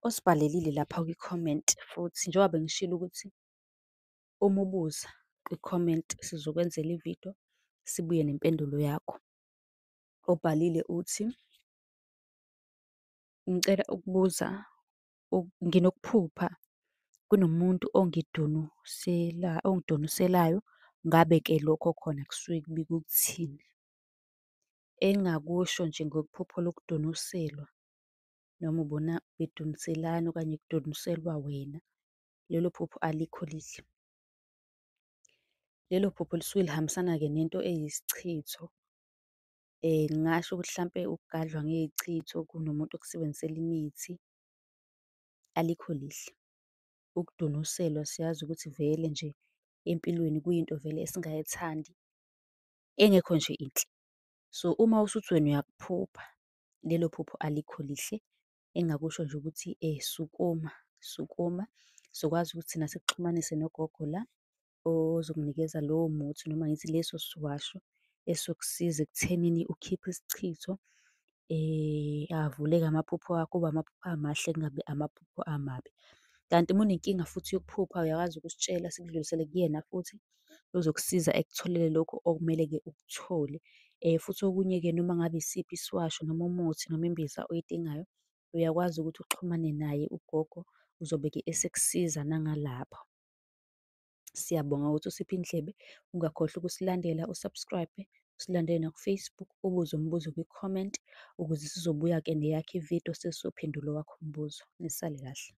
Osibhalelile lapha kwi-comment futhi, njengoba bengishilo ukuthi uma ubuza kwi-comment sizokwenzela ividiyo, sibuye nempendulo yakho. Obhalile uthi, ngicela ukubuza, nginokuphupha kunomuntu ongidonuselayo, ngabe-ke lokho khona kusuke kubika ukuthini? Engingakusho nje ngokuphupha lokudonuselwa, noma ubona bedonuselana okanye kudonuselwa wena, lelo phupho alikho lihle. Lelo phupho lisuke lihambisana-ke nento eyisichitho. Ngingasho ukuthi hlampe ukugadlwa ngey'chitho, kunomuntu okusebenzisele imithi, alikho lihle. Ukudunuselwa siyazi ukuthi vele nje empilweni kuyinto vele esingayithandi, engekho nje inhle. So, uma usuthi wena uyakuphupha, lelo phupho alikho lihle. Engingakusho nje ukuthi sukuma, sukuma, sizokwazi ukuthi thina sikuxhumanise nogogo la, ozokunikeza lowo muthi noma ngithi leso siwasho esizokusiza ekuthenini ukhiphe isichitho, avuleke amaphupho akho, kube amaphupho amahle kungabi amaphupho amabi. Kanti uma unenkinga futhi yokuphupha uyakwazi ukusitshela sikudlulisele kuyena futhi, ozokusiza ekutholele lokhu okumele-ke ukuthole. Futhi okunye-ke noma ngabe isiphi isiwasho, noma umuthi, noma imbiza oyidingayo, uyakwazi ukuthi uxhumane naye ugogo, uzobe-ke esekusiza nangalapho. Siyabonga ukuthi usiphe indlebe, ungakhohlwa ukusilandela u-subscribe-e, usilandele naku-Facebook, ubuze umbuzo kwi-comment, ukuze sizobuya-ke neyakho ividiyo sesizophendula owakho umbuzo. Nisale kahle.